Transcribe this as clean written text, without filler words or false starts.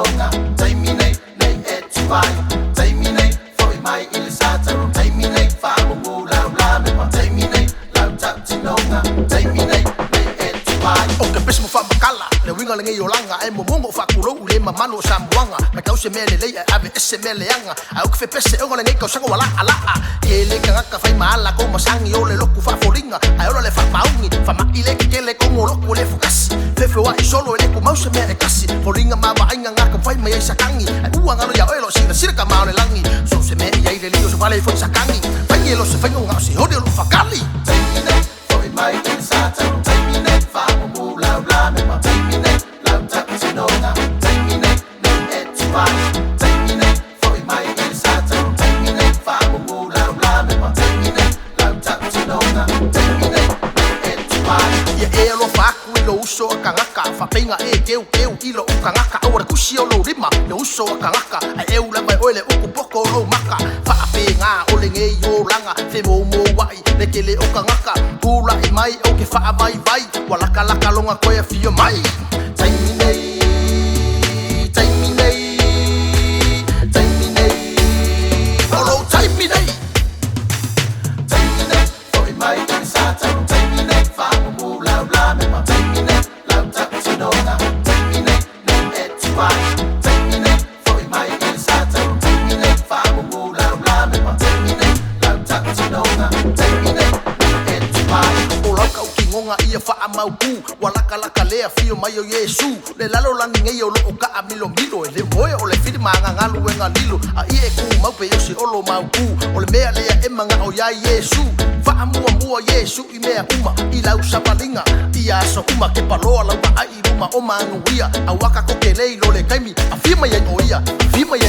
tautinoga. Taimi nei, nei e tuai. Taimi nei, fo'i mai i le sa talu. Taimi nei, faamumu lau la me taimi nei, lau tautinoga. Taimi nei, nei e tuai. O ke pese mo faamakala le uiga lenei olaga e momogo faakulou i le mamanu o Samoaga matau se mea lelei ae ave ese mea leaga ae ou ke fepese ona lenei tausaga ua laʻalaʻa tele tagata fai ma ala kou masagi o le lotu faafoliga ae ola le faamauni faamaʻi le tetele tonu o lotu e le fotasi fefe solo e le tumau se mea e tasi foliga ma vaaiga gata fai mai ai satani ae ua galo iā oe lo silasila ka o le lagi so se mea i ai le lio se fale foi satani fai e lo se faiga o se hodi o lo fakali. Taimi nei, fo'i mai i le sa talu. Taimi nei, faamumu lau la me taimi nei, lau tautinoga. Taimi nei, nei e tuai. Taimi nei, fo'i mai i le sa talu. Taimi nei, faamumu lau la me taimi nei, lau tautinoga. Taimi nei, nei e tuai. Ia e alofa aku i lo uso a kangaka faapeiga e keukeu i lo ukagaka aua le kusi o lou lima le uso a kangaka ae eu lava e oe le uku poko o lou maka faapegā o legei olaga femoumouaʻi le tele o kagaka tulaʻi mai o ke faavaivai ua lakalaka loga toe afio mai. Taimi nei, taimi nei, taimi nei, o lou taimi nei. Taimi nei, fo'i mai i le sa talu. Taimi nei, faamumu lau la me taimi nei, lau tautinoga. Taimi nei, nei e tuai. Taimi nei, fo'i mai i le sa talu. Taimi nei, faamumu lau la me taimi nei, lau tautinoga. Taimi nei, nei e tuai. O lau kautinoga ia faamautu ua lakalaka lea fio mai o Iesu le lalolagi nei o loo kaa milomilo e le moe o le fili maagagaluega lilo a ia e kumau pe o se olo mautu o le mea lea e magao iā Iesu faamuamua Iesu i mea uma i lau savaliga ia aso uma ke paloa lau vaai i luma o manuia auaka kokelei lo le taimi afia mai ai o ia afia mai.